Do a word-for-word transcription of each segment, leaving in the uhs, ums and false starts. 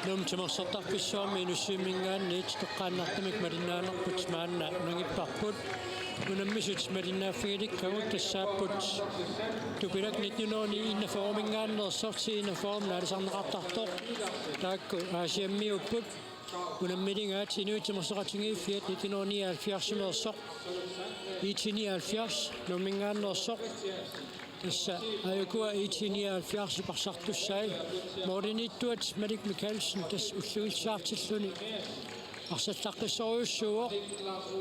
Nuummi timersortarfissuarmi Inussivimminngaanniit toqqaannartumik malinnaanerput maanna nangipparput. Unammisut malinnaaffigilikkavut tassaapput Tupilak nitten hundrede enogfyrre-minngaanneersoq, enogfyrre aalisarneqartartoq. Taakku Aasiammiupput. Unammiligaat Inuit Timersoqatigiiffiat nitten hundrede nioghalvfjerds-imeersoq, I T nioghalvfjerds Nuumminngaanneersoq. Tassa aajukua I T nioghalvfjerds-ip arsartussai. Målimiittuat Malik Mikaelsen tassa ullugissaartilluni arsallaqqissorujussuuvoq.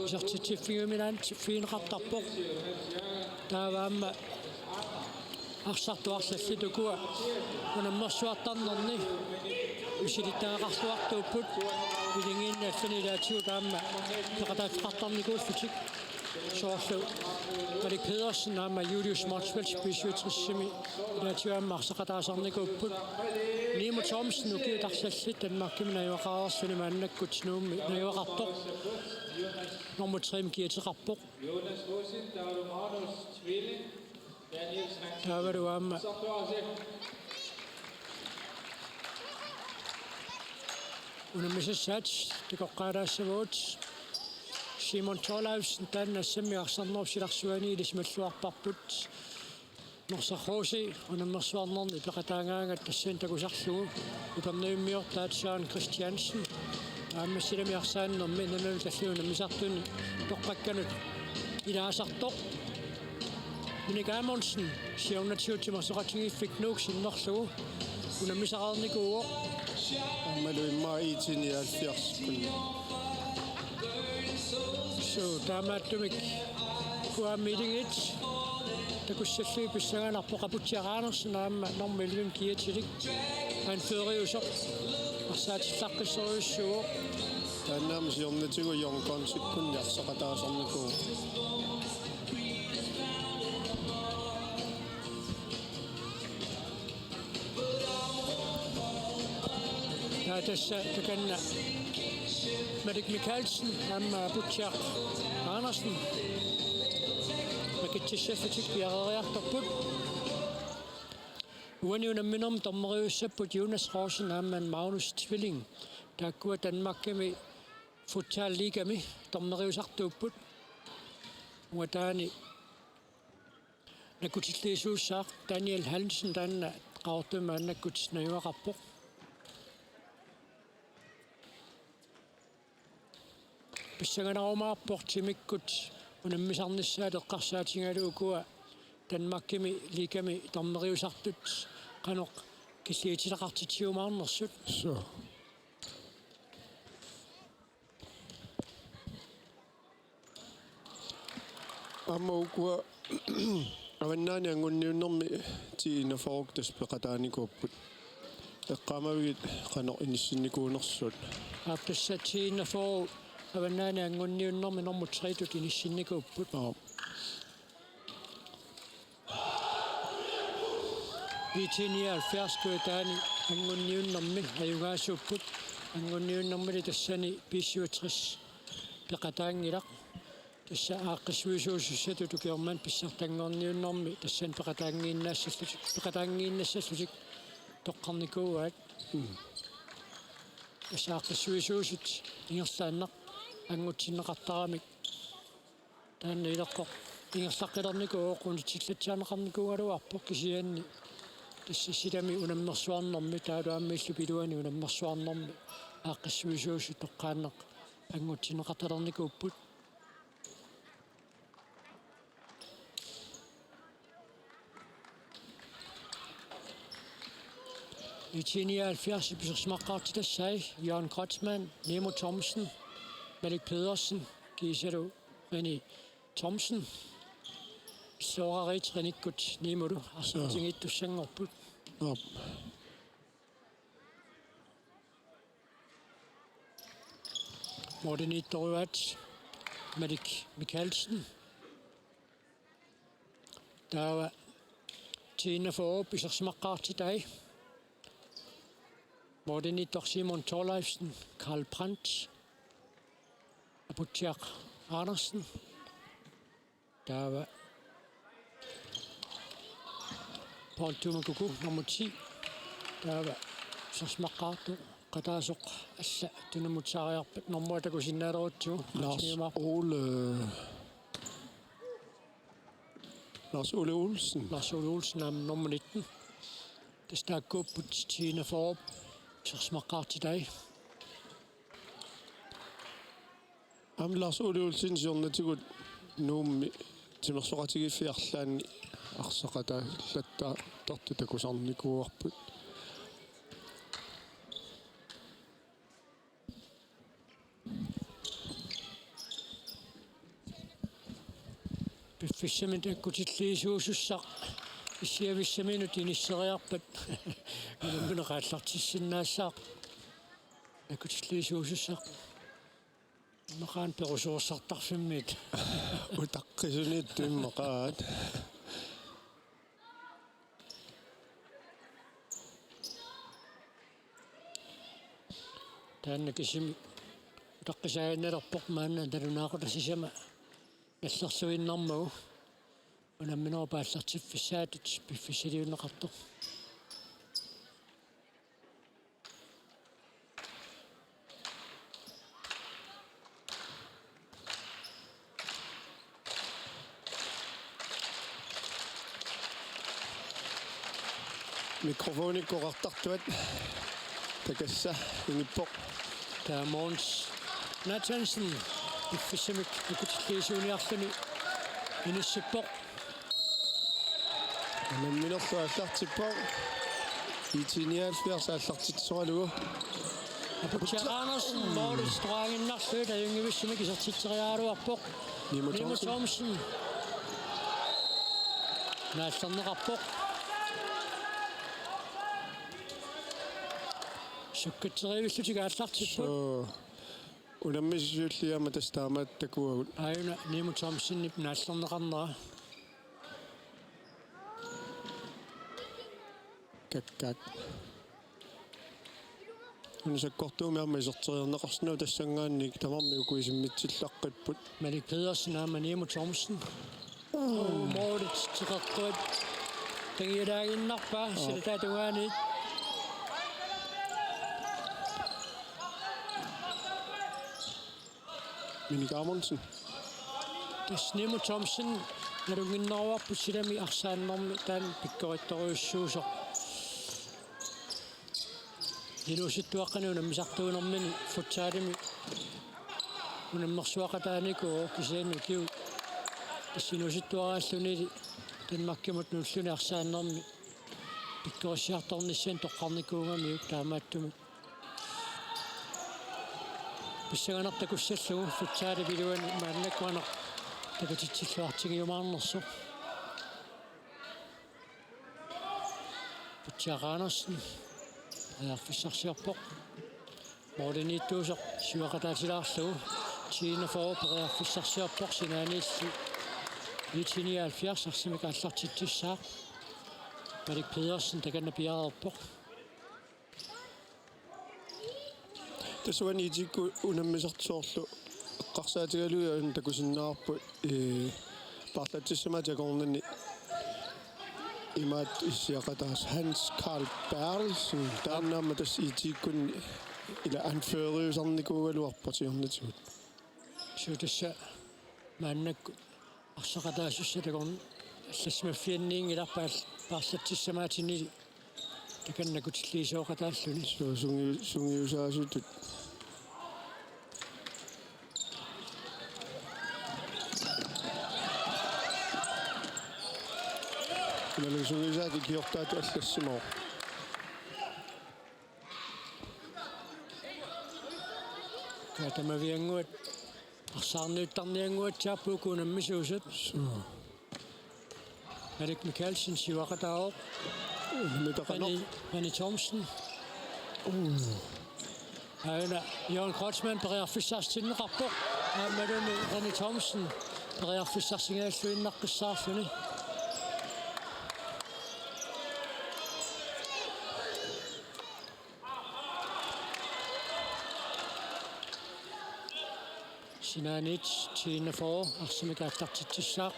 Isertitsiffigiuminaanngitsoq pineqartarpoq. Taava aamma arsartuarlallit ukua unammersuartarnerni misilittagaqarluartuupput. Ilingiinni allani ilaatigut aamma peqataaffeqartarnikuullutik. Soorlu Malik Pedersen aamma Julius Motzfeldt B syvogtres-imi ilaatigut aamma arsaqataasarnikuupput. Nimo Thomsen, ukiut arlallit Danmarkimi najugaqareerluni maannakkut Nuummi najugaqartoq. Nummer tre-mik kiateqarpoq. Jonas Rosing, Daru Magnus, tvilling. Daniel Hansen. Taavalu aamma unammisassaat takoqqaalaassavagut. Simon Thorleifsen taanna assammik arsarnerup silarsuani ilisimalluarparput. Norsaq H C unammersuarnerni peqataagaangat tassani takusarlugu. Upernavimmiortaat Søren Christiansen aamma silami arsaannermi nunanut tallimat unammisartunut toqqakkanut ilaasartoq. Minik Amundsen siornatigut Timersoqatigiiffik Nuuk sinnerlugu unammisareernikuuvoq. Aammalu immaqa I T nioghalvfjerds-ikkut. Suu, taamaattumik K M-i iligiit takussallugit pissanganarpoq. Aputsiaq Andersen aamma normu elleve-mik kiatilik anføreriusoq arsaatillaqqissorujussuuvoq. Taanna aamma siornatigut Jørgen Kontikkunni arsaqataasarnikuuvoq. Taava tassa takanna Malik Mikaelsen aamma Aputsiaq Andersen makitsissallutik piareeriartorput. Uani unamminermi dommeriussapput Jonas Rosing aamma Magnus Tvilling. Taakkua Danmarkimi Futsal Ligami dommeriusartuupput. Uataani nakkutilliisuussaaq Daniel Hansen taanna Qaqortumi maannakkut najugaqarpoq. Pissanganarumaarpoq timikkut unammisarnissaat eqqarsaatigalugu ukua Danmarkimi ligami dommeriusartut qanoq killiutileqartitsiumaarnersut. Suu. Aamma ukua Avannaani anguniunnermi T enogfyrre tassa peqataanikuupput. Eqqaamavigit qanoq inissinnikuunersut? Aap, tassa T enogfyrre Avannaani anguniunnermi nummer tre-tut inissinnikuupput. Aap. I T nioghalvfjerds Kujataani anguniunnermi ajugaasuupput. Anguniunnermili tassani B syvogtres peqataanngilaq. Tassa aaqqissuisuusussatut ukiormanna pissartanngorniunnermi tassani peqataanngiinnassallutik, peqataanngiinnassallutik toqqarnikuuaat. Mm. Tassa aaqqissuisuusut ingerlaannaq anngutsinneqartaramik taanna ileqqoq ingerlaqqilernikuuvoq, unitsillatsiarneqarnikuugaluarpoq kisianni tassa silami unammersuarnermi taavalu aamma illup iluani unammersuarnermi aaqqissuisuusut toqqaannaq anngutsinneqartalernikuupput. I T nioghalvfjerds pisersimaqqaartitassai Jørgen Kreutzmann, Nemo Thomsen, Malik Pedersen, kiisalu René Thomsen. Soorariit Renikkut Nemolu arsartigiittussanngorput. Aap. Målimiittoruaat Malik Mikaelsen. Taava T enogfyrre pisersimaqqaartitai. Målimiittoq Simon Thorleifsen, Karl Brandt, Aputsiaq Andersen. Taava Paul Tumakuku, nummer ti. Taava pisersimaqqaartoq Qataasoq alla tunummutseriarpat nummerit takusinnaalerutsigit. Lars Ole. Lars Ole Olsen. Lars Ole Olsen aamma nummer nitten. Tassa taakkuupput T-41-p isersimaqqaartitai. Aamma Lars Ole Olsen siornatigut Nuummi timersoqatigiiffiit arlaanni arsaqataallattaartut takusarnikuuarput. Piffissami takkutilliisuusussaq issiavissaminut inisseriarpat unammineq aallartissinnaassaaq. Takkutilliisuusussaq. Immaqaana perusuersartarfimmiit. Utaqqisuniittut immaqaat. Taanna kisimi utaqqisaaginnalerpoq maanna nalunaaqutaq sisama nallerluinnarmagu. Unamminerup aallartiffissaatut piffissaliunneqartoq. Mikrofoni koqartartuat takassa inippoq. Taava Mogens Nathansen piffissamik takkutilliisuuniarluni inissippoq. Unamminerlu aallartippoq. IT-nioghalvfjerds aallartitsisoralugu. Aputsiaq Andersen målip straaginnarlugit ajunngivissumik isertitseriaraluarpoq. Nimo Nimo Thomsen. Thomsen. Naallerneqarpoq. Sukkatserivillutik aallartipput. Suu. Unammisut siulliit aamma tassa taamaattoq takuagut. Aajuna Nimo Thomsenip naallerneqarnera. Kakkaak. Una sakkortuumik aamma iserteriarneqarsinnaavoq tassanngaanniit tamarmik uku isimmitsillaaqqipput. Malik Pedersen aamma Nimo Thomsen. Uu, målit teqeqquat. Tagialaaginnarpaa, aa, silataata tungaaniit. Minik Amundsen. Tassa Nimo Thomsen nalunnginneruarput silami arsaannermi taanna pikkorittorujussuusoq. Inuusuttuaqqani unammisartuunermini futsalimi unammersuaqataanikuuvoq kisianni ukiut tassa inuusuttuaraallunilu Danmarkimut nuulluni arsaannermi pikkorissiartornissani toqqarnikuugamiuk taamaattumik. Pissanganartoq takussallugu futsalip iluani maannakkut aamma takutitsilluartigiumaarnersoq. Aputsiaq Andersen periarfissarsiorpoq. Målimiittuusoq siuaqataatilaarlugu. T-41 periarfissarsiorpoq sinaaniilli. IT-nioghalvfjerds arsamik aallartitsissaaq. Malik Pedersen takanna piareerpoq. Tassa uani IT-kkut unammisartut soorlu eqqarsaatigalugit aamma takusinnaavarput, ee, paarlatsissamaatip akornanni imaattoq issiaqataasoq Hans Karl Berthelsen. Taanna aamma tassa IT-kkunni ila anføreriusarnikuugaluarpoq siornatigut. Suu tassa maannakkut arsaqataasussat takorn-, allassimaffianniinngilarput paarlatsissamaatini takanna takkutilliisooqataalluni. Suu, sungi-, sungiusaasutut. Imaluunniit sungiusaat ikiortaatut allassimavoq. Kaatamaviannguat, arsaarniuttarniannguatsiarput uku unammisuusut. Suu. Malik Mikaelsen siuaqataavoq. Unammitaqarneq. Rani, Rani Thomsen. Uu. Aajuna Jørgen Kreutzmann periarfissarsitinneqarpoq. Aammalumi Rani Thomsen periarfissarsingajalluinnaqqissaarluni. Sinaaniit T-41 arsamik aallartitsissaaq.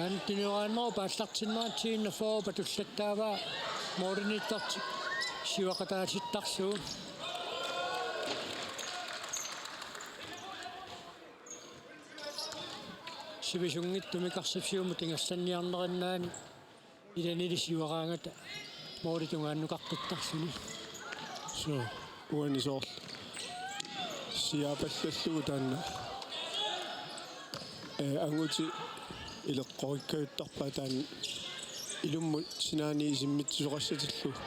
Antinioraannerup aallartinnerani T enogfyrre patullattaavaa målimiittartik siuaqataatittarlugu. Sivisunngitsumik arsaq siumut ingerlanniarnerinnaani ilanili siuaraangata måli tungaannukaqqittarluni. Suu, uani soorlu siaapallallugu taanna. Ee, angutit ileqqorikkajuttarpaat taanna ilummut sinaani isimmitsisoqassatillugu.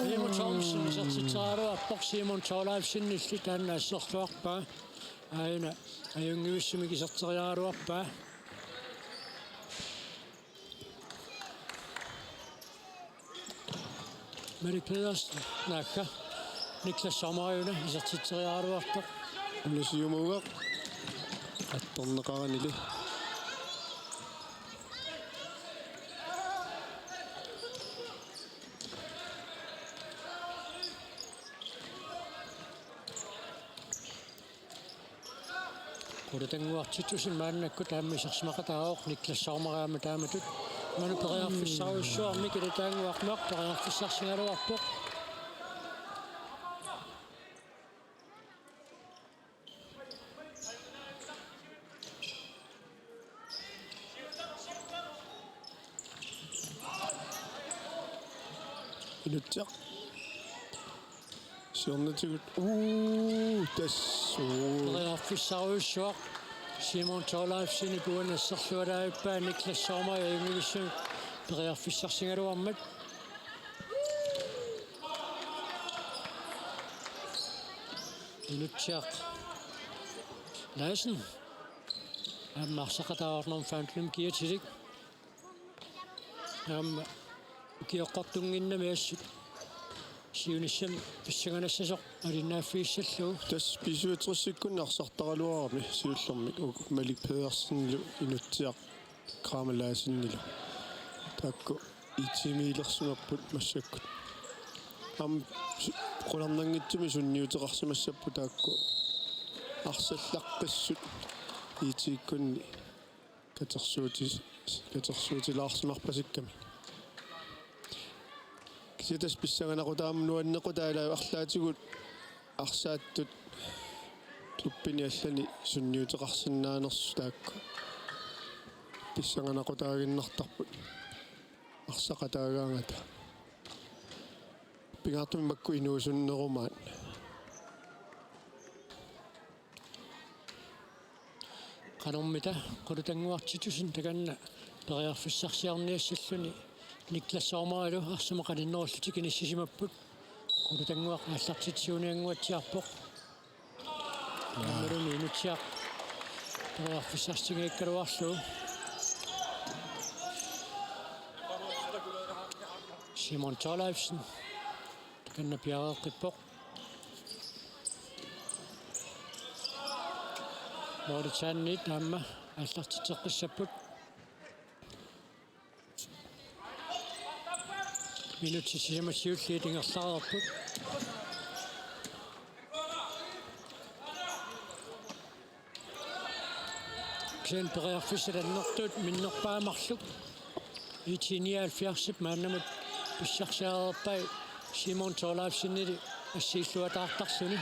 Simon Thomsen isertitseriaraluarpoq, Simon Thorleifsenilli taanna asserluarpaa. Aajuna ajunngivissumik iserteriaraluarpaa. Malik Pedersen, naakka. Niklas Sommer-una isertitseriaraluartoq. Una siumuugaq. Attorneqaranili. Qulutannguaq Titussen maannakkut aamma isersimaqataavoq, Niklas Sommer aamma taamatut. Maanna periarfissarujussuarmik ilataannguarmat periarfissarsigaluarpoq. Inutsiaq. Siornatigut. Uu, tassa. Uu. Periarfissarujussuaq. Simon Thorleifsenip uani asserlualaarpaa, Niklas Sommer ajunngivissumik periarfissarsigaluarmat. Inutsiaq Larsen. Aamma arsaqataavoq nummer femten kiatilik. Aamma ukioqqortunnginnami assut siunissami pissanganassasoq malinnaaffigissallugu. Tassa B syvogtresikkunni arsartaraluarami siullermik, uku Malik Pedersenilu Inutsiaq Kramer Larsenilu. Taakku I T-miilersimapput massakkut. Aamma su-, qularnanngitsumik sunniuteqarsimassapput taakku arsallaqqissut I T-kkunni katersuuti-, katersuutilaarsimarpasikkami. Kisianni tassa pissanganaqutaammat nuannequtaa, ilaa, arlaatigut arsaattut klubbini allani sunniuteqarsinnaanersut taakku pissanganaqutaaginnartarput arsaqataagaangata. Pingaartumik makku inuusunnerumaat. Qanormita Qulutannguaq Titussen takanna periarfissarsiarniassalluni, Niklas Sommerilu arsaq qaninnerullutik inissisimapput. Qulutannguaq aallartitsisuuniannguatsiarpoq. Aammalumi Inutsiaq periarfissarsitinngikkaluarlugu. Simon Thorleifsen. Takanna piareeqqippoq. Målitsaanniit aamma aallartitseqqissapput. Minutsit sisamat siulliit ingerlareerput. Kisianni periarfissat annertuut minnerpaamik marluk. I T nioghalvfjerdsip maannamut pissarsiareerpai Simon Thorleifsenili assiilluataartarluni.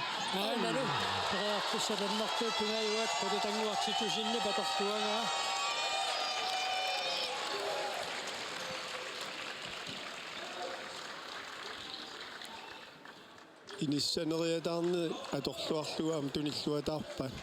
Aanalu periarfissat annertuut pingajuat Qulutannguaq Titussenip atorluagaa. Inissaneriataarneq atorluarlugu aamma tunilluataarpaat.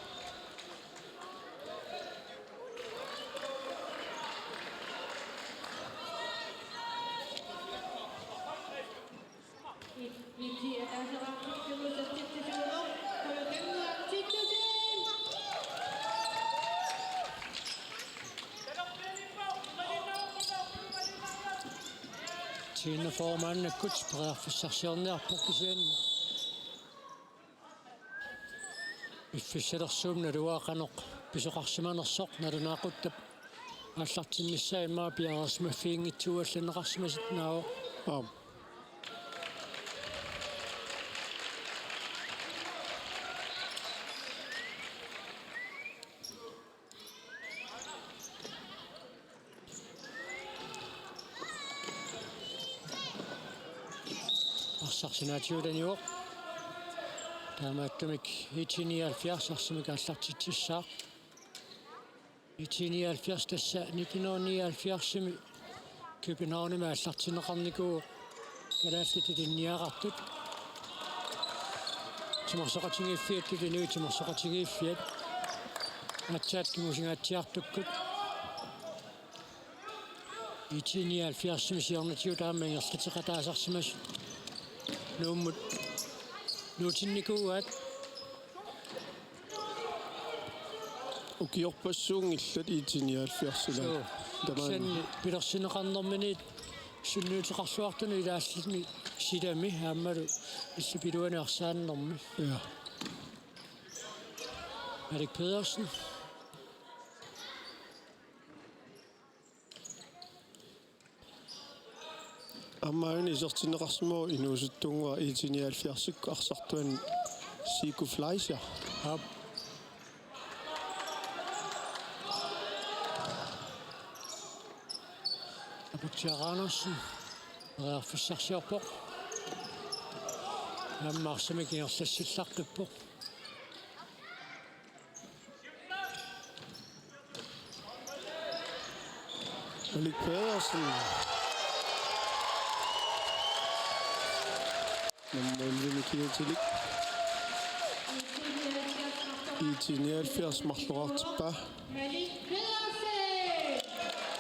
T enogfyrre maannakkut periarfissarsiorniarpoq, kisianni piffissalersuup naluaa qanoq pisoqarsimanersoq nalunaaquttap aallartinnissaa immaqa piareersimaffiginngitsuugallanneqarsimasut, naavoq. Aap. Arsaq sinaatigut anivoq. Taamaattumik I T nioghalvfjerds arsamik aallartitsissaaq. I T nioghalvfjerds tassa nitten hundrede nioghalvfjerdsimi Københavnimi aallartinneqarnikuuvoq kalaallit ilinniagaqartut. Timersoqatigiiffiat, inuit timersoqatigiiffiat. Aatsaat kingusingaatsiartukkut. I T nioghalvfjerdsimi siornatigut aamma ingerlateqataasarsimasut Nuummut nuutinnikuuaat. Ukiorpassuunngillat I T nioghalvfjerdsila. Suu. Tamaan. Kisianni pilersinneqarnerminiit sunniuteqarluartunut ilaalluni silami aammalu illup iluani arsaannermi. Ja. Malik Pedersen. Aamma una isertinneqarsimavoq inuusuttunnguaq I T nioghalvfjerdsikkut arsartuani Siku Fleischer. Aap. Aputsiaq Andersen. Periarfissarsiorpoq. Aamma arsamik ingerlassillaqqippoq. Malik Pedersen. Nummer elleve Mikiatilik. I T nioghalvfjerds marloriartippaa.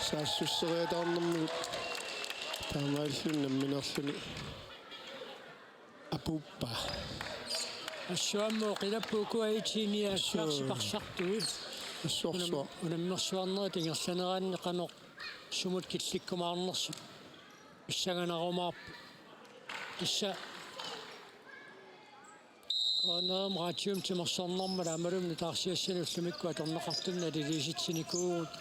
Saassusseriataarnermigut taamaalilluni nammineerluni apuuppaa. Assut aamma oqilapput ukua I T nioghalvfjerdsip arsartui. Assorsuaq. Unam-, unammersuarnerit ingerlaneranni qanoq sumut killikkumaarnersut pissanganarumaarput. Tassa K N R-imi radiumi timersornermut aammalumi nutaarsiassani ullumikkut atorneqartuni naliliisitsinikuuvugut.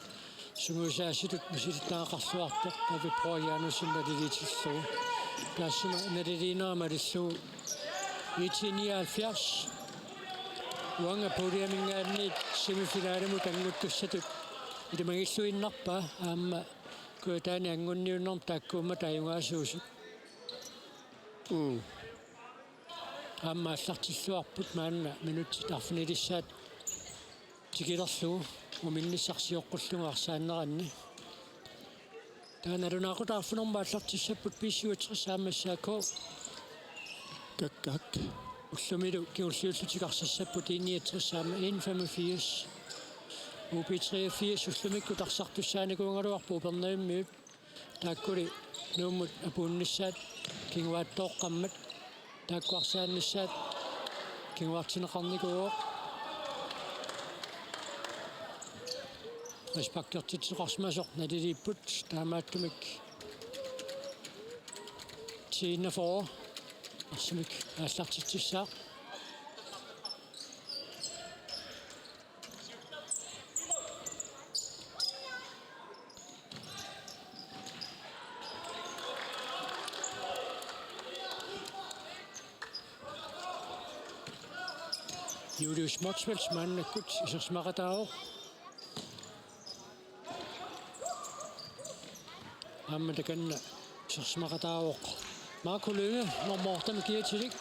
Sungiusaasutut misilittagaqarluarpoq David Brøgger Janussen naliliitillugu. Taassuma naliliinera malillugu I T nioghalvfjerds uanga puljeminngaanniit semifinalimut annguttussatut ilimagilluinnarpaa aamma Kujataani anngunniunnermi taakkuummata ajugaasuusut. Mm. Aamma aallartilluarput maanna minutsit arfinilissaat tikilerlugu uminnissaq sioqqullugu arsaanneranni. Taanna nalunaaqutaq arfineq-marlunut aallartissapput B syvogtres aamma S A K. Kak, kak. Ullumilu kingulliullutik arsassapput I niogtres aamma N femogfirs. U B treogfirs ullumikkut arsartussaanikuugaluarput Upernavimmiut. Taakkuli Nuummut apuunnissaat kinguaattooqqammat. Taakku arsaannissaat kinguartinneqarnikuuvoq. Frisparkertitsisoqarsimasoq naliliipput taamaattumik. T enogfyrre. Arsamik aallartitsissaaq. Julius Motzfeldt maannakkut isersimaqataavoq. Aamma takanna isersimaqataavoq Marco Lynge, nummer otte Mikiatilik.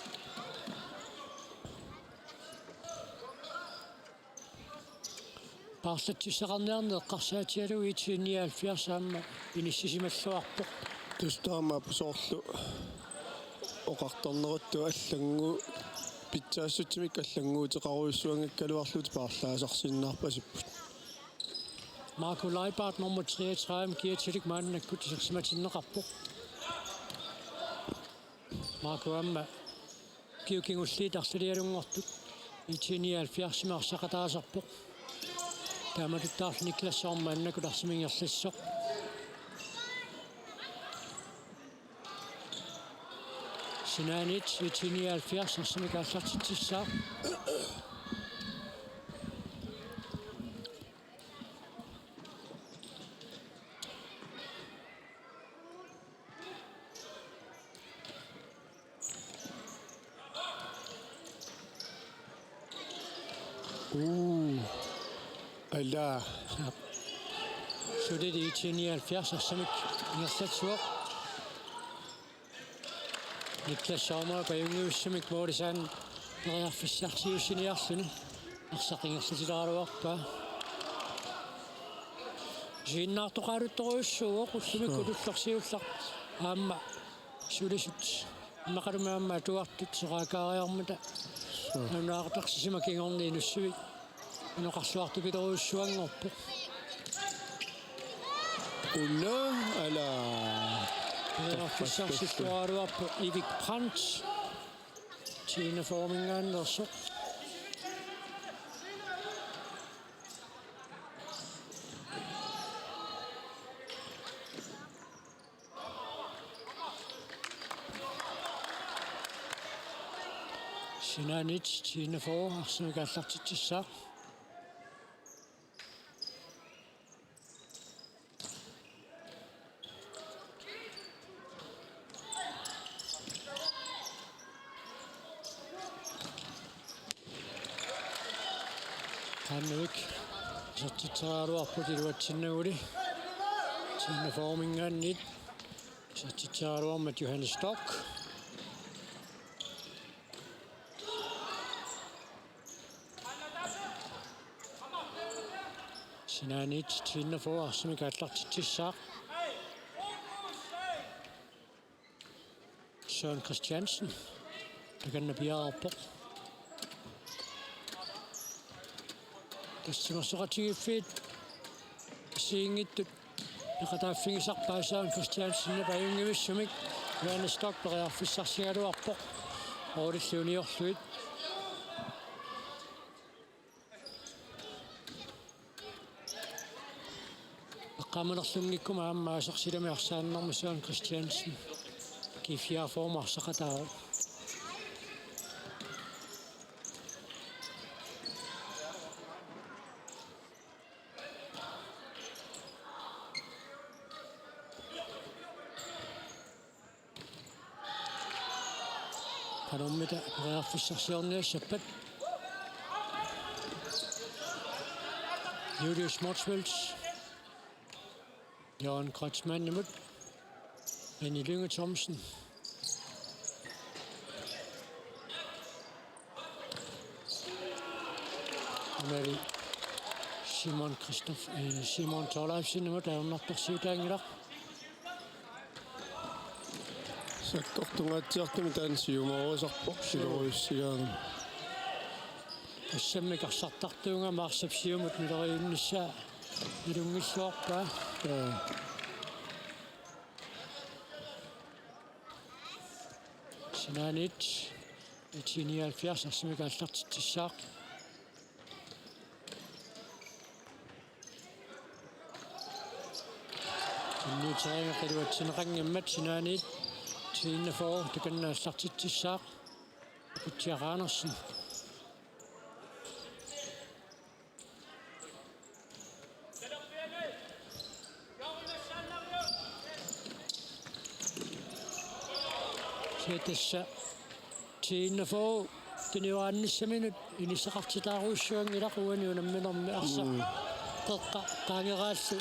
Paarlatsissaqarniarneq eqqarsaatigalugu I T nioghalvfjerds aamma inissisimalluarpoq. Tassa taamaappoq soorlu oqartarneratut allanngu-, pitsaassutsimikkut allannguuteqarujussuanngikkaluarlutik paarlaasarsinnaappasipput. Marco Leibart nummer treogtredive Mikiatilik maannakkut isersimatinneqarpoq. Marco aamma ukiut kingulliit arlalialunngortut I T nioghalvfjerdsimi arsaqataasarpoq. Taamatuttaarlu Niklas Horn maannakkut arsamik ingerlassasoq. Sinaaniit I T nioghalvfjerds arsamik aallartitsissaaq. Uu. Ala. Suli I T nioghalvfjerds arsamik ingerlatsivoq. Niklas Sommer pajunngiussamik moorisaanut periarfissarsiussiniarluni arsaq ingerlatilaaraluarpaa. Isiginnaartoqaluttorujussuuvoq ullumikkut ulloq siulleq aamma sulisut immaqalumi aamma atuartut soraakaariarmata. Suu. Nalunaaqutaq sisima kingorna inussivik inoqarluartupilorujussuanngorpoq. Ulla, ala. Periarfissarsiussiniaraluarpoq Erik Brandt. T-41-minngaanneersoq. Sinaaniit T-41 arsamik aallartitsissaaq. Qaannavik isertitseriaraluarput iluatsinnaguli. T-41-minngaanniit isertitseriaraluarmat Johannes Storch. Sinaaniit T-41 arsamik aallartitsissaaq. Søren Christiansen. Takanna piareerpoq. Tassa timersoqatigiiffiit assigiinngitsut peqataaffigisarpaat. Søren Christiansen pajunngivissamik Johannes Storch periarfissarsigaluarpoq. Målillu uniorlugit. Eqqaamanerlunngikkuma aamma asersilami arsaannarmi Søren Christiansen. G fireogfyrre-mut arsaqataavoq. Qanormita periarfissarsiorniassappat. Julius Motzfeldt. Jørgen Kreutzmannimut. Benny Lynge Thomsen. Aamma Simon Christoph-, eh, Simon Thorleifsenimut ajornartorsiutaanngilaq. Sakkortungaatsiartumik taanna siumoorusarpoq. Suu. Silorujussigaanni. Assammik arsartartuugami arsap siumut nileriunnissaa nalunngilluarpaa. Jaa. Sinaaniit T-nioghalvfjerds arsamik aallartitsissaaq. Tunniuteriarlugit iluatsinneqanngimmat sinaaniit T-enogfyrre takanna aallartitsissaaq. Aputsiaq Andersen. Kisianni tassa T-enogfyrre tunioraannissaminut inissaqartitaarujussuanngilaq uani unamminermi arsaq. Mm. Qeqqa qaangeraallu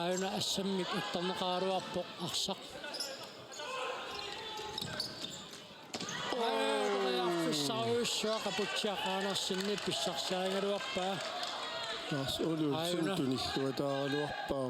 aajuna assammik attorneqaraluarpoq arsaq. Periarfissarujussuaq Aputsiaq Andersenip pissarsiarigaluarpaa. Lars Olufsen. Aajuna tunilluataaraluarpaa.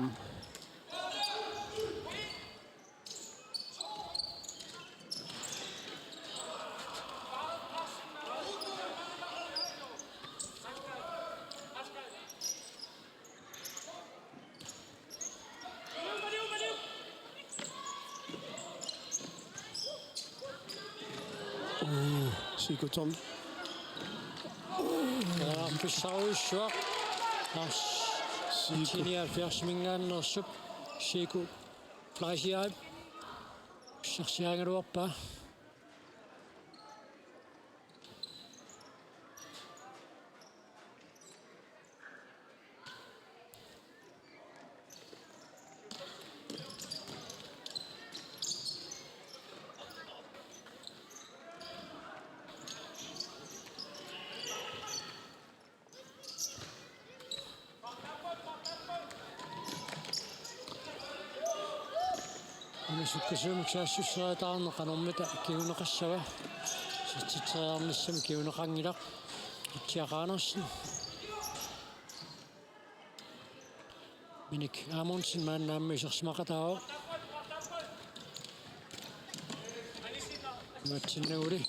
Uu, Sigurdsson. Periarfissarujussuaq. As. Siku. T-nioghalvfjerdsiminngaanneersup Siku Fleischerip pissarsiarigaluarpaa. Una Sukkasuumik saassusseriataarneq qanormita kinguneqassava? Isertitseriarnissamik kinguneqanngilaq. Utsiaq Andersen. Minik Amundsen maanna aamma isersimaqataavoq. Imatsinnaguli.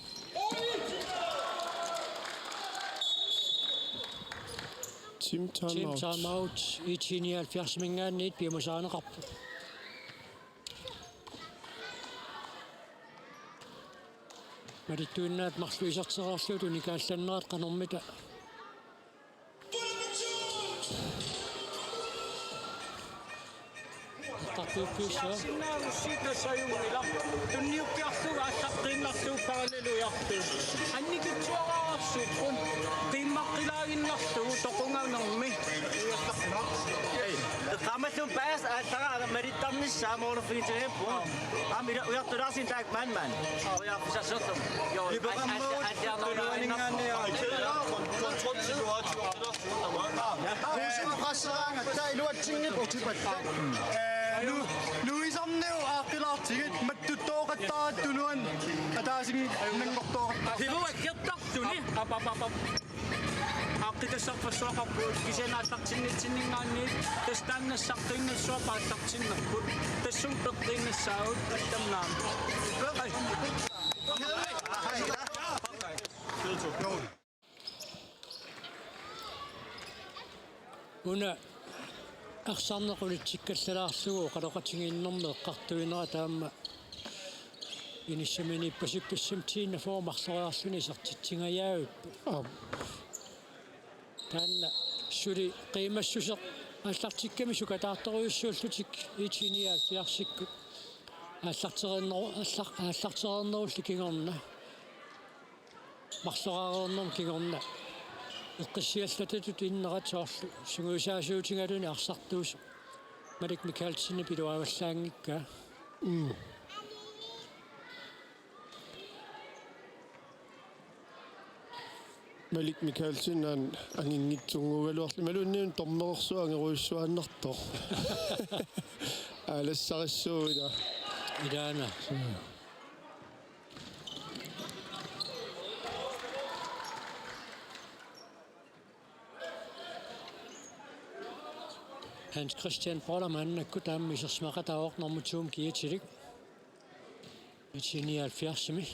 Team Team timeout. Timeout. I T nioghalvfjerdsiminngaanniit piumasarineqarpoq. Malittuinnaat marluk isertereerlugit unikaallannerat qanormita. Eqqartuuffiussaa. Siasinnaagussi tassajunngilaq. Tunniukkiarlugu aallartiinnarlugu parallelu ujartuuvoq. Annikitsuararsuupput. Qiimmaqqilaaginnarlugu toqunganermi. Ei, eqqaamallugu paas aallaraa malittarnissaa moorfigitigippu. Aamma ila ujartulaarsin taak maan maan. Ujarfisasserlum. Jo, Liberammaut al-, al-, al-, tuluaningaanniarlugu. Kontrol til ujartulaarsin. Kuusum qasseraangatta iluatsinngippat utipallak. Lu-, Luisarniu aaqqilaartigit mattuttooqattaartut tunuan ataasinngortooqattaartut. Hivu akkertartuni. Ap, ap, ap, ap. Aaqqitassarpassuaqarpugut kisianni aallartinnitsinninngaanniit tassa taanna saqqummiussuarput aallartinnerput. Tassunga peqqiinnassaagut allamnaam. Ai. Una arsarneq ulitsikkallalaarlugu oqaloqatigiinnermi eqqartuinera taama inissamini ippasippassami tiinna for marloriarluni isertitsingajaavippoq. Aap. Taanna suli qiimassuseq aallartikkami sukataartorujussuullutik I T nioghalvfjerdsikkut aallartereerneru-, aallar-, aallartereernerullu kingorna. Marloraareernermut kingorna eqqissiallatatut innerat soorlu sungiusaasuutigaluni arsartuusoq Malik Mikaelsenip iluavallaanngikkaa. Mm. Malik Mikaelsen aana anginngitsunnguugaluarlu imaluunniit dommerersuaq angerujussuaannartoq. Aalassarissuuvoq ila. Ilaana. Mm. Hans Christian Boller maannakkut aamma isersimaqataavoq nummer to-mut kiatilik. I T nioghalvfjerdsimi.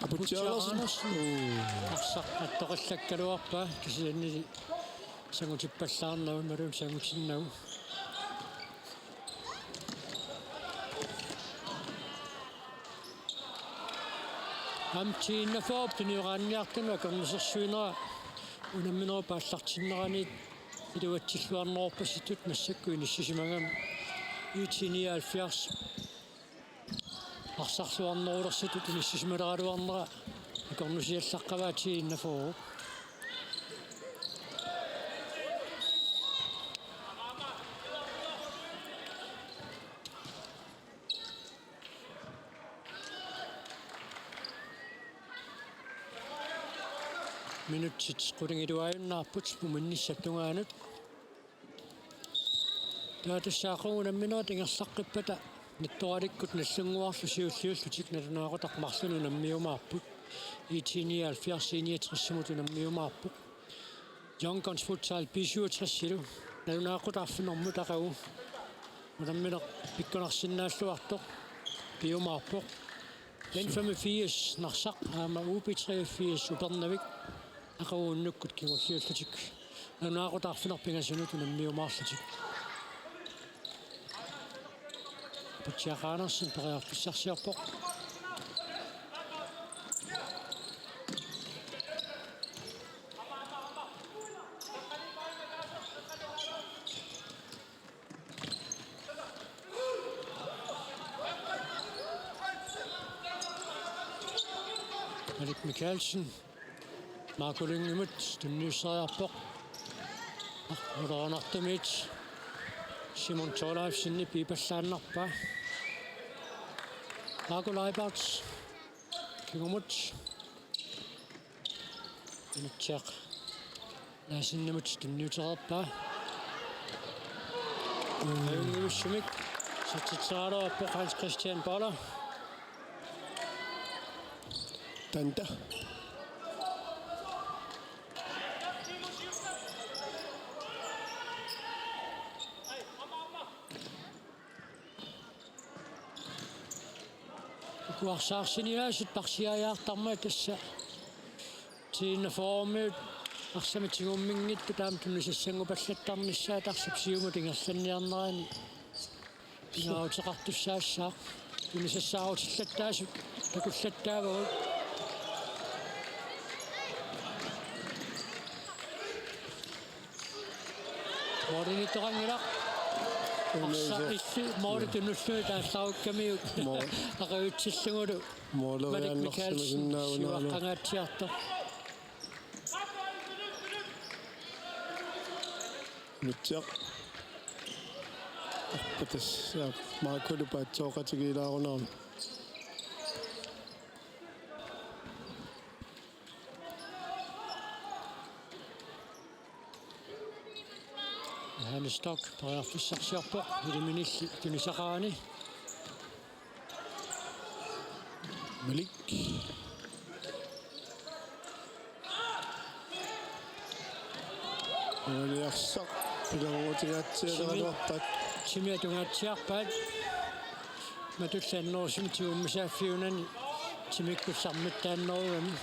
Aputsiaq Andersen. Arsaq attoqallakkaluarpaa kisianni sangutippallaarnagu imaluunniit sangutinnagu. Aamma tiinnafoorp tunioraanniartunut akornusersuinera unamminerup aallartinneraniit iluatsilluarnerorpasitut massakkut inissisimagami. I T nioghalvfjerds arsarluarnerulersitut inissisimaleraluarnera akornusiallaqqavaa tiinnafoor. Minutsit qulingiluaajunnaarput muminnissap tungaanut. Taava tassa aqagu unamminerit ingerlaqqippata Nattoralikkut Nagdlunguarlu siulliullutik nalunaaqutaq marlunnik unammiumaarput. I T nioghalvfjerds I niogtresimut unammiumaarput. Young Guns Futsal B syvogtres-ilu nalunaaqutaq arfineq-marlunut aqagu unammineq pikkunarsinnaalluartoq piumaarpoq. N femogfirs Narsaq aamma U B treogfirs Upernavik aqagu unnukkut kingulliullutik nalunaaqutaq arfineq-pingasunut unammiumaarlutik. Aputsiaq Andersen periarfissarsiorpoq. Malik Mikaelsen. Marco Lyngimut tunniusseriarpoq. Ulorianartumiit Simon Thorleifsenip piipallaannarpaa. Marco Leibert. Kingumut. Inutsiaq. Laassinimut tunniutereerpaa. Ajunngivissumik. Isertitseriaraluarpoq Hans Christian Boller. Tanta. Uku arsaarsiniaasut parsiariartarmata tassa. Tiinna formit arsamik tigumminngitsut taama tunisassanngupallattarnissaat arsap siumut ingerlanniarnerani. Pingaaruteqartussaassaaq. Tunisassaarutillattaasut takullattaavagut. Målimiittoqanngilaq. Arsa illit måli tunullugit taallarukkamiuk. Mål. Aqagutsillugulu. Måleriaannarsimasinnaavunaalu. Malik Mikaelsen siuaqqangaatsiartoq. Inutsiaq. Arpatassa Markulu paatsooqatigiilaarunarami. Johannes Stock periarfissarsiorpoq, iliminilli tunisaqarani. Malik. Uani arsaq pilermutigaatsiaraluarpat. Timi atungaatsiarpaat. Matullu annerusumik tigummisaaffiunani timikkullu sammittaannerugami.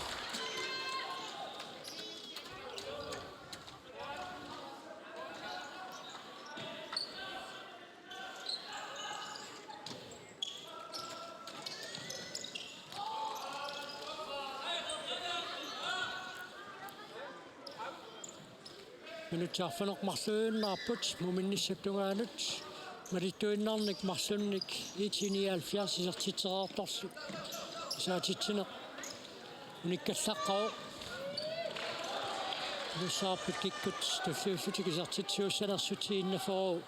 Minutsit arfineq-marluinnarput muminnissap tungaanut. Malittuinnarnik marlunnik I T nioghalvfjerds isertitsereertorlu. Isaatitsineq unikkallaqqavoq. Ilussaarput kikkut tulliullutik isertitsiussanersutit enogfyrre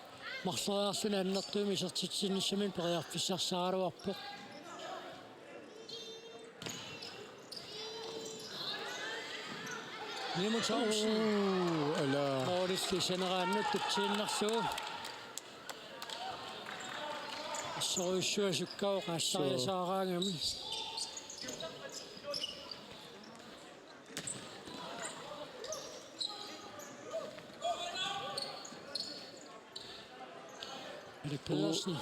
marloriarluni annertuumik isertitsinissaminut periarfissarsiaraluarpoq. Nimo Thomsen. Uu, ala. Målilli saneraannut tutsiinnarlugu. Assorujussuaq sukkavoq aallaariasaaraangami. Erik Pedersen.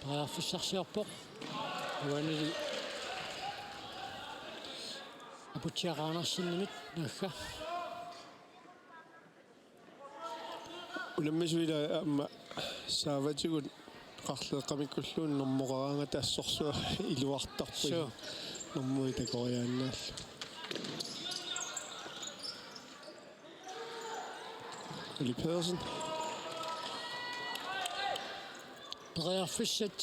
Periarfissarsiorpoq. Uanili Aputsiaq Andersenimit naagga. Unammisut ila aamma saavatigut qarleeqqamikkulluunniit normoqaraangata assorsuaq iluartarput. Suu. Normui takoriaannaallu. Eli Pedersen. Periarfissat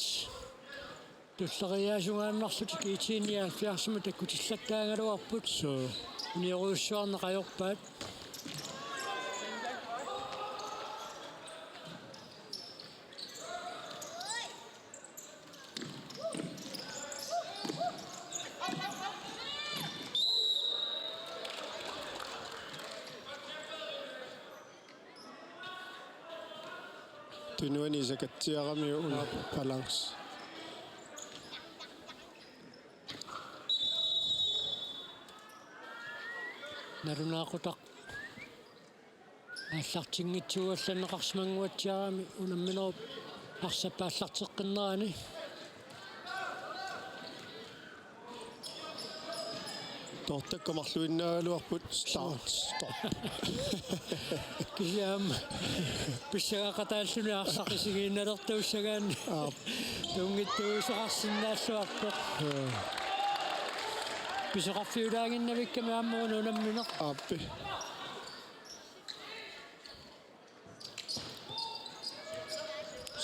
tulleriiaasungaannarlutik I T nioghalvfjerdsimut takkutillattaagaluarput. Suu. Uniorujussuarneq ajorpaat. Tunuani isakatsiarami una balance. Nalunaaqutaq aallartinngitsuugallanneqarsimannguatsiarami unamminerup arsap aallarteqqinnerani. Toortakka marluinnaagaluarput. Start, stop. Kisianni aamma pissangaqataalluni arsaq isigiinnalertuussagaanni. Aap. Tunngitsuusoqarsinnaalluarpoq. Ee. Pisoqarfiulaaginnavikkami aamma una unammineq. Aappi.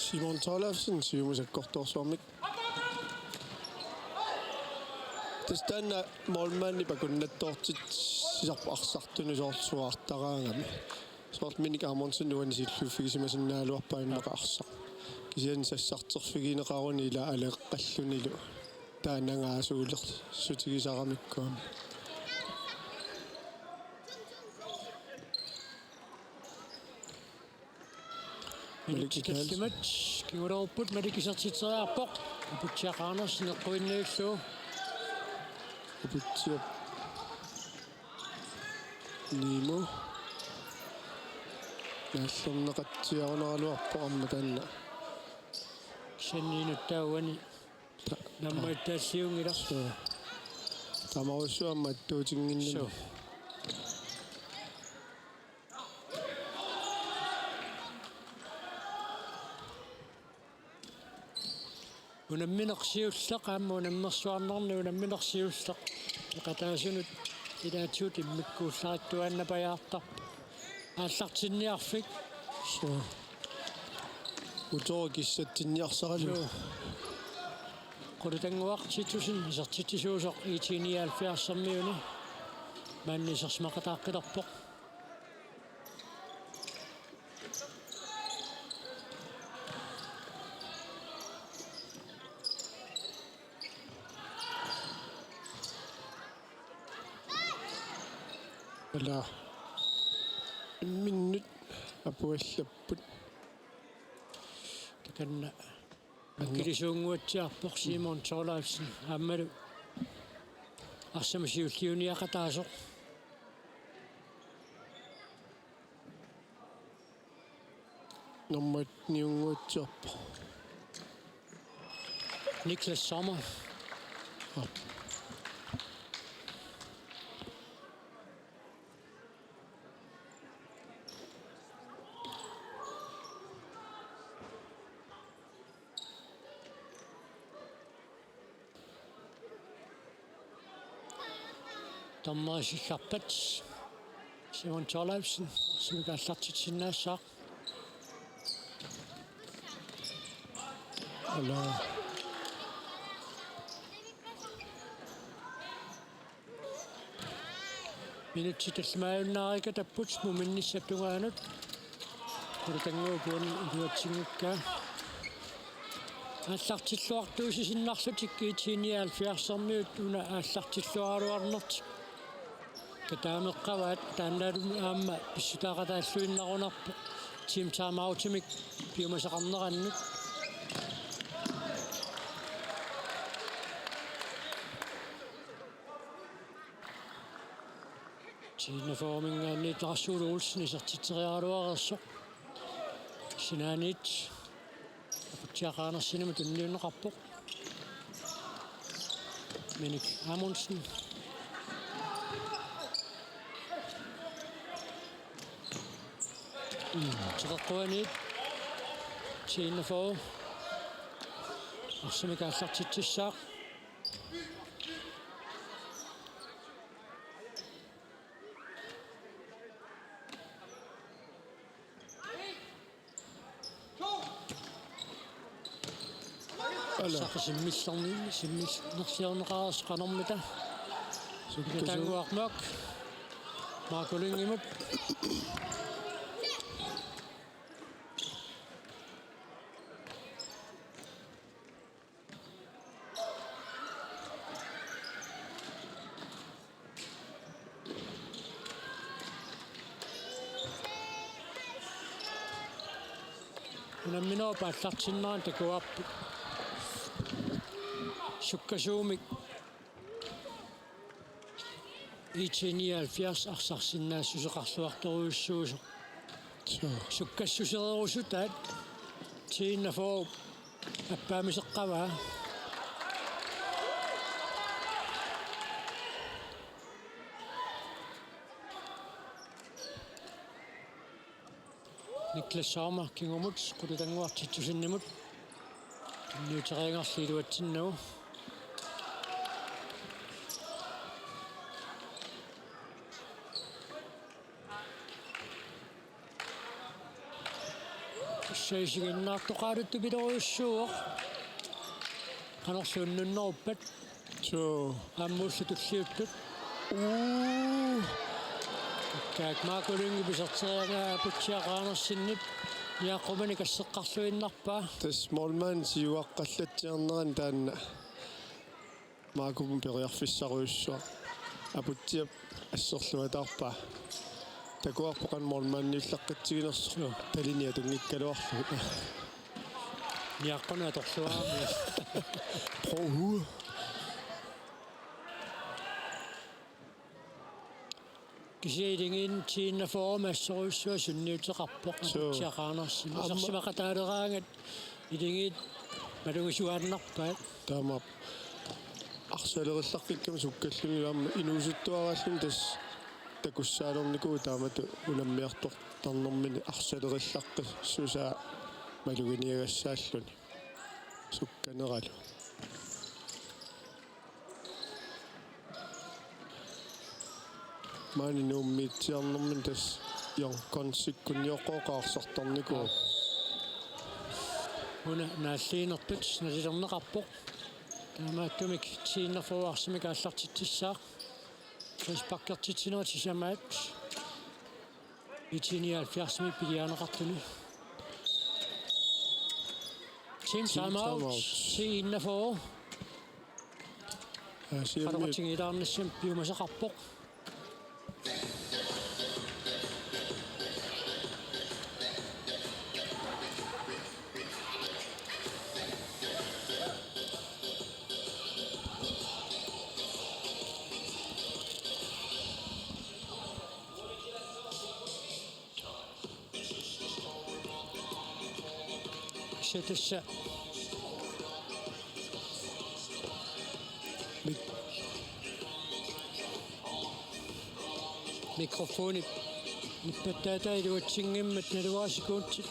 Simon Tollefsen, siumut sakkortoorsuarmik. Taanna målmandip akunnattoortitsisarpoq arsartunut soorlu suaartaraangami. Soorlu Minik Amundsen uani silluffigisimasinnaaluarpaa immaqa arsaq. Kisianni sassarterfigineqaruni ila aleqqallunilu taanna angaasuulersutigisaramikku aamma. Minutsit tallimat kingulerupput, Malik isertitseriarpoq. Aputsiaq Andersen eqquinnillugu. Aputsiaq Nimo. Naallerneqatsiarunaraluarpoq aamma taanna. Kisianni inuttaaq uani. Ta-, namma ittaalliunngilaq. Suu. Tamarsuaq aamma attuutinnginnami. Suu. Unammineq siulleq aamma unammersuarnerni unammineq siulleq. Peqataasunut ilaatigut immikkuullarissuannapajaartarpoq. Aallartinniarfik. Suu. Utoq kissatsinniarsaralugu. Suu. Qulutannguaq Titussen isertitsisuusoq I T nioghalvfjerdsermiuni. Maanna isersimaqataaqqilerpoq. Ala. Imminnut apuallapput. Takanna. Akilisuunnguatsiarpoq Simon Thorleifsen aammalu arsamik siulliuniaqataasoq. Nummer et-niunnguatsiarpoq. Niklas Sommer. Dommerit silarpat Simon Thorleifsen, sumik aallartitsisinnaassaaq. Ala. Minutsit tallimaajunnaarikatapput muminnissap tungaanut. Qulutannguup uani iluatsinngikkaa. Aallartilluartuussisinnarlutik I T nioghalvfjerdsermiut una aallartilluaraluarnertik. Kataameqqavaat taannaalumi aamma pissutaaqataalluinnarunarpoq. Team timeoutimik piumasaqarnerannut. T-enogfyrreminngaanniit Lars Ole Olsen isertitseriaraluareersoq. Sinaaniit Aputsiaq Andersenimut tunniunneqarpoq. Minik Amundsen. Mm, teqeqquaniit T-enogfyrre arsamik aallartitsissaaq. Ala. Saqisimmillerni, simmil-, nersiorneqareersoq qanormita. Sukkasuumik. Taannguarmik. Marco Lyngimut. Unamminerup aallartinnerani takuarput. Sukkasuumik I T nioghalvfjerds arsarsinnaassuseqarluartorujussuusoq. Suu. Sukkassusereerusutaat T-enogfyrre appaamiseqqavaa. Niklas Sommer kingumut Qulutannguaq Titussenimut. Tunniuteriagarli iluatsinnagu. Tassa isiginnaartoqaluttupilorujussuuvoq. Qanorlu unnunneruppat. T Suu. Aamma ullut tulliuttut. Uu. Kaak Marco Lynge piserteriaraa Aputsiaq Andersenip niaqqumanik asseqqarluinnarpaa. Tassa målmand siuaqqallatsiarnerani taanna Marcumut periarfissarujussuaq. Aputsiap asserluataarpaa. Takuarput qanoq målmandiullaqqitsiginersoq. Suu. Talini atunngikkaluarlugu. Niaqqunaq atorluarami. Prøv. Kisianni ilingiinni T enogfyrre assorujussuaq sunniuteqarpoq. Suu. Aputsiaq Andersen. Aamma isersimaqataaleraangat ilingiit malugisuaannarpaat. Taamaappoq. Arsalerillaqqikkama sukkallugu aamma inuusuttuaraalluni tassa takussaalernikuuvoq taamatut unammiartortarnermini arsalerillaqqissusaa maluginiagassaalluni sukkaneralu. Maani Nuummiitsiarnermini tassa Jon Konsikkunniuqqooqaaq arsartarnikuuvoq. Una naalliinertut nalilerneqarpoq. Taamaattumik T enogfyrre arsamik aallartitsissaaq. Frisparkertitsinerit sisamaat. IT nioghalvfjerdsimi piliaaneqartuni. Team, team timeout, timeout. T enogfyrre. Ja, siammi. Qanoqatigiilaarnissamut piumasaqarpoq. Kisianni tassa mik-, mikrofoni nippattaataa iluatsinngimmat naluara sekundit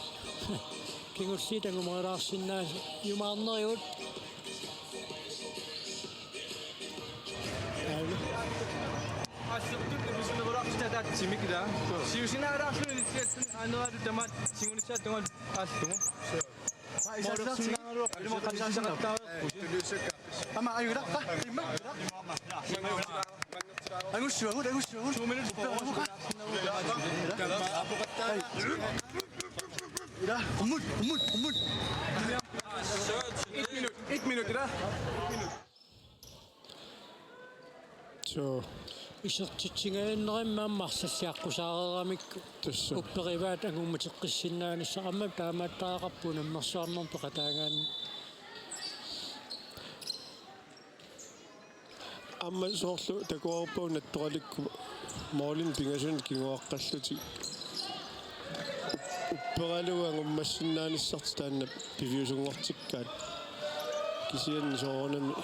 kingulliit angumerilaarsinnaajumaarnerigut. Assertut imisunerularput ataatsimik ila. Siusinaalaarluni ilissiattuni aaneralu tamaat singunissaat tungaanut aallugu. Aa, isaassaartigu. Ilumut qansaasaqattaarput. Ama ajula. Qa, imma. Angussuagut, angussuagut. Two minutes for. Ila, qummut, qummut, qummut. Et minut, et minut, ila. Suu. Isertitsingajunnerimmat aamma arsalliaqqusaareeramikku. Tassa. Upperivaat angummateqqissinnaanissaq aamma taamaattariaqarpoq unammersuarnermut peqataagaanni. Aamma soorlu takuarput nattoralikkut målinik pingasunik kinguaqqallutik. Upperalugu angummassinnaanissartik taanna piviusunngortikkaat. Kisianni soorunami.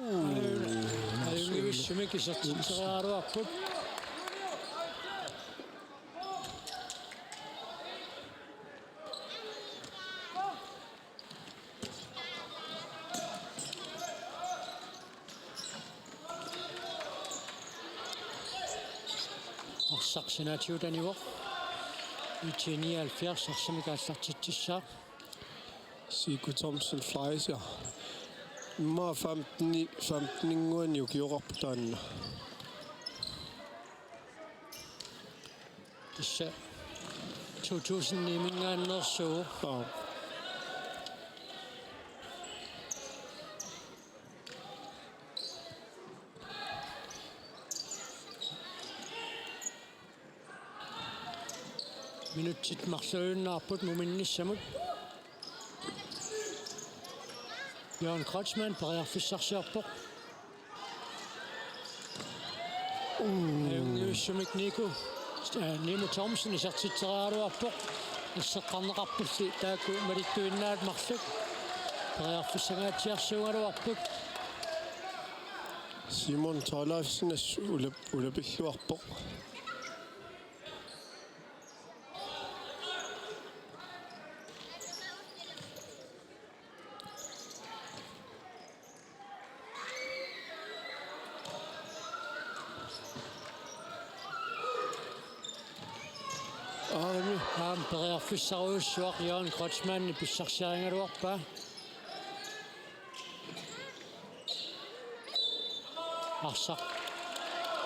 Uu. Ajunngivissumik isertitseriaraluarput. Arsaq sinaatigut anivoq. IT nioghalvfjerds arsamik aallartitsissaaq. Sigurd Thomsen Fleischer. Immaqa femten, femteninnguanik ukioqarpoq taanna. Tassa to tusind ni-minngaanneersuuvoq. Aa. Minutsit marluinnaapput muminnissamut. Jørgen Kreutzmann periarfissarsiorpoq. Uu. Ajunngivissumik Nico, eh, Nimo Thomsen isertitseriaraluarpoq. Asseqqarneqarpulli taakku malittuinnaat marluk. Periarfissangaatsiarsuugaluarput. Simon Thorleifsen as-, ulap-, ulapilluarpoq. Aami. Aamma periarfissarujussuaq Jørgen Kreutzmann pissarsiarigaluarpaa. Arsaq.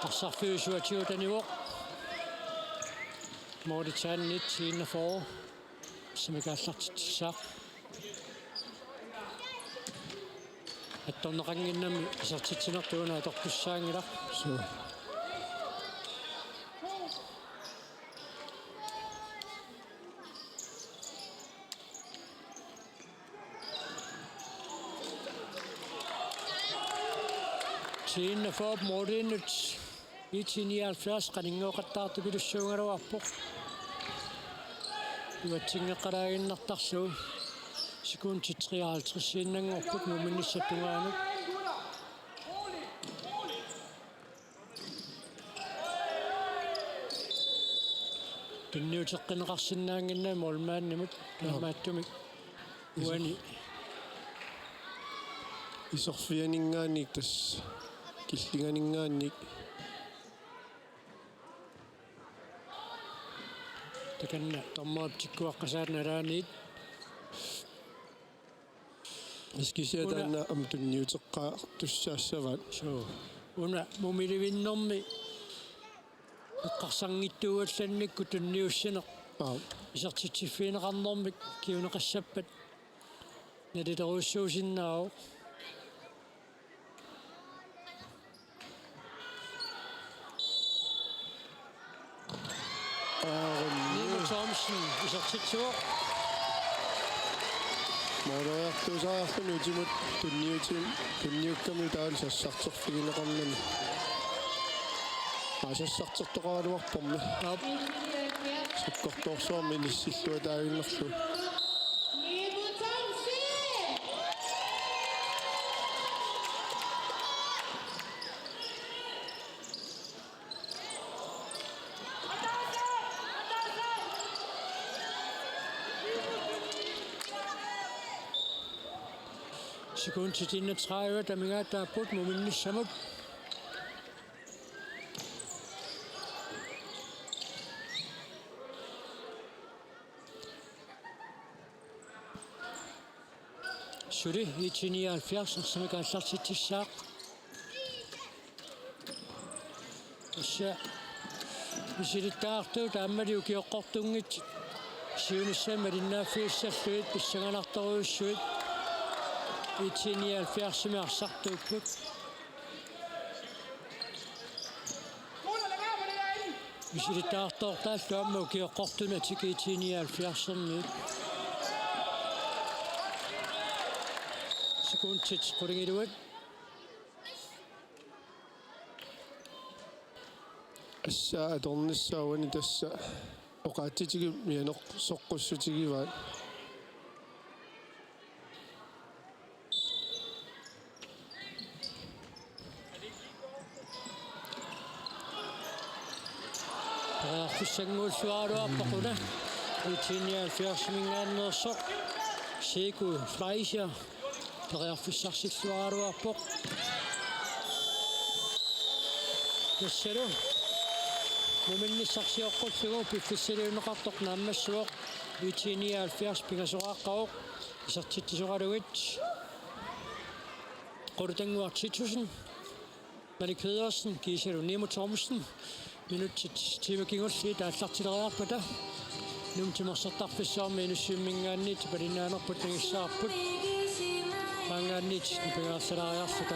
Arsarfiusuatigut anivoq. Målitaanniit enogfyrre. Arsamik aallartitsissaaq. Attorneqannginnami isertitsinertut una atortussaanngilaq. Suu. Tiinna Fop Mortenut I T nioghalvfjerds qaninngooqattaartupilussuugaluarpoq. Ivatsinngeqqalaaginnartarlugu sekundit treoghalvtredsiinnanngorput muminnissap tungaanut. Tunniuteqqinneqarsinnaannginnami målmandimut. Joo. Taamaattumik uani. Iserfianinngaanniit tassa killinganinngaanniit. Takanna dommerip tikkuaqqasaata nalaaniit. Iskisiataanna una am tunniuteqqaartussaassavaat. Suu. Una mumilivinnermi eqqarsarngitsuugallannikkut tunniussineq. Aap. Isertitsiffigineqarnermik kinguneqassappat nalilerujussuusinnaavoq. Aaron Nimo Thomsen isertitsivoq. Måleriartuusariarluni utimut tunniutim-, tunniukkami taavalu sassarterfigineqarnani. Aa, sassartertoqaraluarpormi. Aap. Sakkortoorsuarmi inissilluataaginnarlugu. Sekundit enogtredive amigaataapput muminnissamut. Suli I T nioghalvfjerds arsamik aallartitsissaaq. Tassa misilittagartuut aammali ukioqqortunngitsut siunissami malinnaaffigissallugit pissanganartorujussuit I T nioghalvfjerdsimi arsartuupput. Misilittagartoortaallu aamma ukioqqortunatik I T nioghalvfjerdsermiut. Sekundit qulingiluat. Tassa atornissaa uani tassa oqaatsitigut mianersoqqussutigivaat. Periarfissanngulluaraluarpoq una. I T nioghalvfjerdsiminngaanneersoq Siku Fleischer. Periarfissarsilluaraluarpoq. Tassalu muminnissaq sioqqullugu piffissaliunneqartoq naammassivoq. I T nioghalvfjerds pingasoqaqqavoq. Isertitsisoqalugit Qulutannguaq Titussen, Malik Pedersen kiisalu Nimo Thomsen. Minutsit tiimat kingulliit aallartileriarpata Nuummi timersortarfissuarmi Inussivimminngaanniit tipalinnaanerput nangissavarput. Maanngaanniit nipangersalaariarluta.